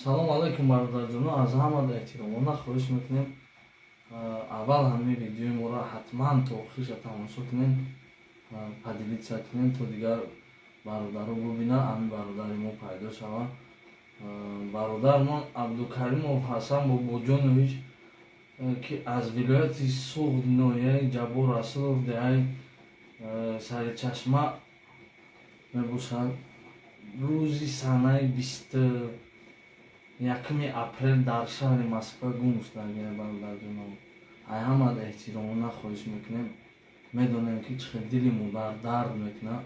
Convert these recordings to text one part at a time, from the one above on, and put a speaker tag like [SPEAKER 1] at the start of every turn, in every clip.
[SPEAKER 1] Салом алайкум, бародарҷоно. Аз ҳамада эҳтиромона хоҳиш мекунем, аввал ҳамин видеои моро ҳатман то охириша тамошо кунем, поделиться кунем, то дигар бародаро бубинанд, ҳамин бародари мо пайдо шавад. Бародармон Абдукаримов Ҳасан Бобоҷонович, ки аз вилояти Суғд, ноҳияи Ҷаббор Расулов, деҳаи Саричашма мебошад, рӯзи санаи 21-уми апрел дар шаҳри Москва гум шудагия. Бародарҷоно, ай ҳамад эҳтиромона хоҳиш мекунем. Медонем, ки чӣ хел дили модар дард мекунад,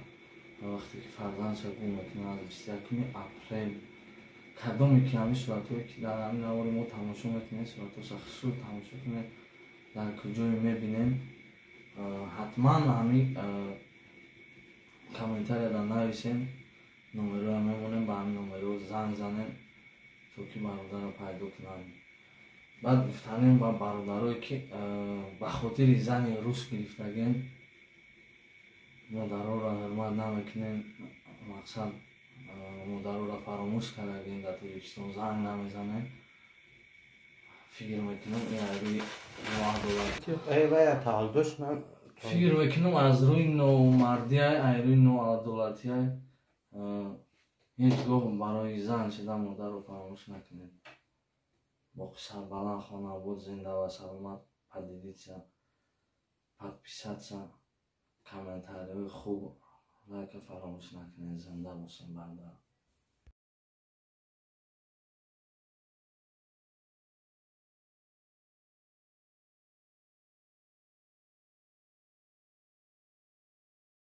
[SPEAKER 1] вақте ки фарзандша гум мекунад. Аз 21-уми апрел кадоме ки ҳамин суратҳое, ки дар ҳамин навори мо тамошо мекунед, суратҳоша хушрӯ тамошо кунед, дар куҷое мебинем, ҳатман ҳамин комментарияда нависем, номероя мемонем, ба ҳамин номеро занг занем, то ки бародарро пайдо кунанд. Баъд гуфтанем ба бародарое, ки ба хотири зани рус гирифтагем, модароро ҳурмат намекунем, мақсад, модароро фаромӯш кардагем, дар Тоҷикистон занг намезанем, фикр мекунам, ин аз рӯи ноадолат, фикр мекунам, аз рӯи номардиай, аз рӯи ноадолатиай. Ҳеҷ гоҳ барои зан шуда модарро фаромӯш накунед. Боқи сарбаланд, хонаобод, зинда ва саломат. Поделиться, подписаться, комментариҳои хуб, лайка фаромӯш накунед. Зинда бошем, бародар.